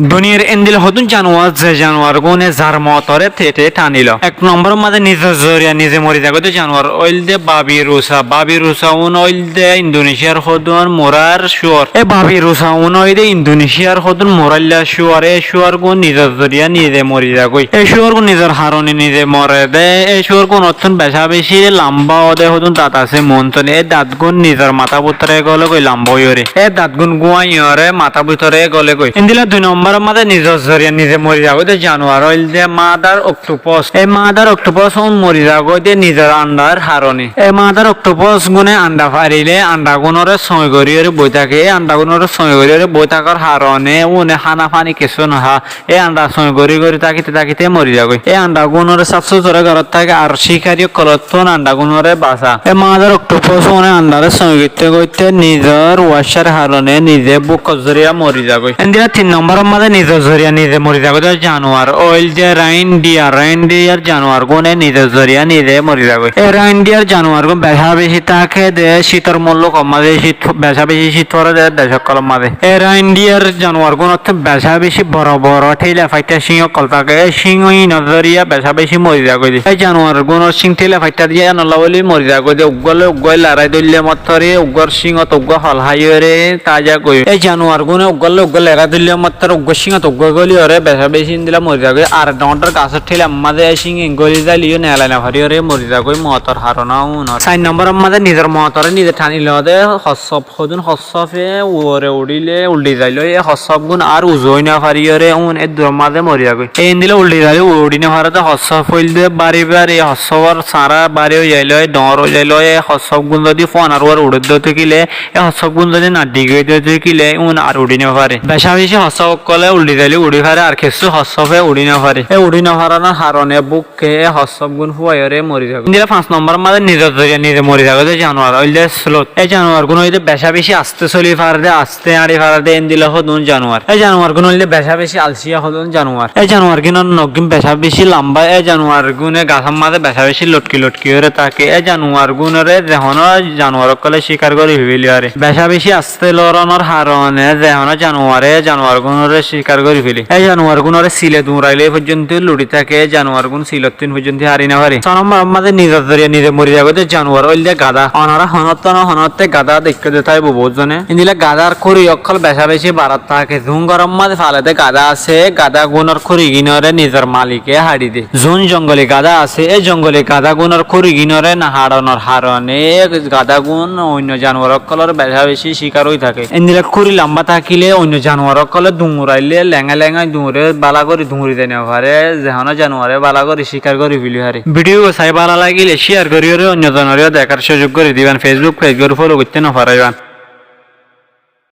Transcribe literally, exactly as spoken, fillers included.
Duniyar endilla hodún januar, ze januargúne zar motoré tete tanilo. Ek nombor mazé nizor zoriya nize mori zagói de januar óilde babirusa. Babirusaún óilde Indoneciyar hodún murar cúar. E babirusaún óilde Indoneciyar hodún murailla cúar. E cúargún nizor zoriya nize mori zagói. E cúargún nizor harone nize more de. E cúargúnottún beca beci lamba óde hodún dat asé muúntun. E datgún nizor matá bútore gólegoi lamba óiyore. E datgún gúaiyore matá bútore gólegoi. Endilla dui nombor mazé nizor zoriya nize mori zagói de januar óilde mother octopus. E mother octopus ún mori zagói de nizor andar harone. E mother octopus gúne anda farile andagúnore soi goriyore boi táke. E andagúnore soi goriyore boi tákar harone úne hána faní kessú no há. E anda soi gori gori tákite tákite mori zagói. E andagúnore saf sutora gorot táke ar cikari ókkolottún andagúnore basa. E mother octopus ún andare soi goitte goitte nizor uaccár harone nize búkor zoriya mori zagói. Endilla tin nombor mazé nizor zoriya nize mori zagói de januar óilde reindeer. Reindeer januargúne nizor zoriya nize mori zagói. E reindeer januargún beca beci táke de cítor mulluk mazé, cít, beca beci cít fore de dec ókkolor mazé. E reindeer januargúnottú beca beci boro boro théila faitta cíng ókkol táke. E cíng inor zoriya beca beci mori zagói de. E januargúnor cíng théila faitta diya enolla bóli mori zagói de. Uggúa loi uggúa lerai dóille mottor uggúar cíngot uggúa hol háiyore táiza goi. E januargúne uggúa loi uggúa lerai dóille mottor uggúa cíngot uggúa góliyore beca beci endilla mori zagói. Ar dhoóñr dhoóñr gasór théilar mazé e cíng in góli zaileyó neelai no fariyore mori zagói motor harone únor. Sair nombor mazé nizor motore nize tani lo de hossóf. Hodún hossófe uore uçíle uldi zailoi e hossófgún ar uzu ói no fariyore ún eddurór mazé mori zagói. E endilla uldi zailoi uçí no fare de hossóf óilde bári bári, e hossófor sañra bári ói zailoi, dhoóñr ói zailoi. E hossófgún zodi fúanar uore uçé de tákile, e hossófgún zodi naddi giyé de tákile ún ar uçí no fare. Beca beci hossóf ókkole uldi zailoi uçí fare, ar kessú hossófe uçí no fare. E uçí no faranor harone búk ke e hossófgún fúaiyore mori zagói. Endilla fañs nombor mazé nizor zoriya nize mori zagói de januar óilde sloth. E januargún óilde beca beci aste soli fare de, aste añçi fare de, endilla hodún januar. E januargún óilde beca beci alsiya hodún januar. E januargúnor nokkgín beca beci lamba. E januargúne gasór mazé beca beci lotki lotkiyore táke. E januargúnore ze honó januar ókkole cíkar gori féliyore beca beci aste loronor harone ze honó januare e januargúnore cíkar gori féle. E januargúnore sile duñraile foijjonto luçi táke. E januargún silottún foijjonto hári no fare. Só nombor mazé nizor zoriya nize mori zagói de januar óilde gadá. Onora honóttu no honótte gadá deikkó de táibo boóut zone. Endilla gadár kúri ókkol beca beci barot táke. Zun góror mazé fale de gadá asé, gadágúnor kúrigínore nizor malike haçi de. Zun jongoli gadá asé, e jongoli gadágúnor kúrigínore no haçonor harone e gadágún oinno januar ókkolor beca beci cíkar ói táke. Endilla kúri lamba tákile oinno januar ókkole duñraile leñga leñga duñre bála gori duñri zai no fare, ze honó januare bála gori cíkar gori félifare. Bidiyó sai bála lagile cíyar goriyore oinno zonoreyó dekár cúzuk gori diban, Facebook pej gori folo goitte no faraiban.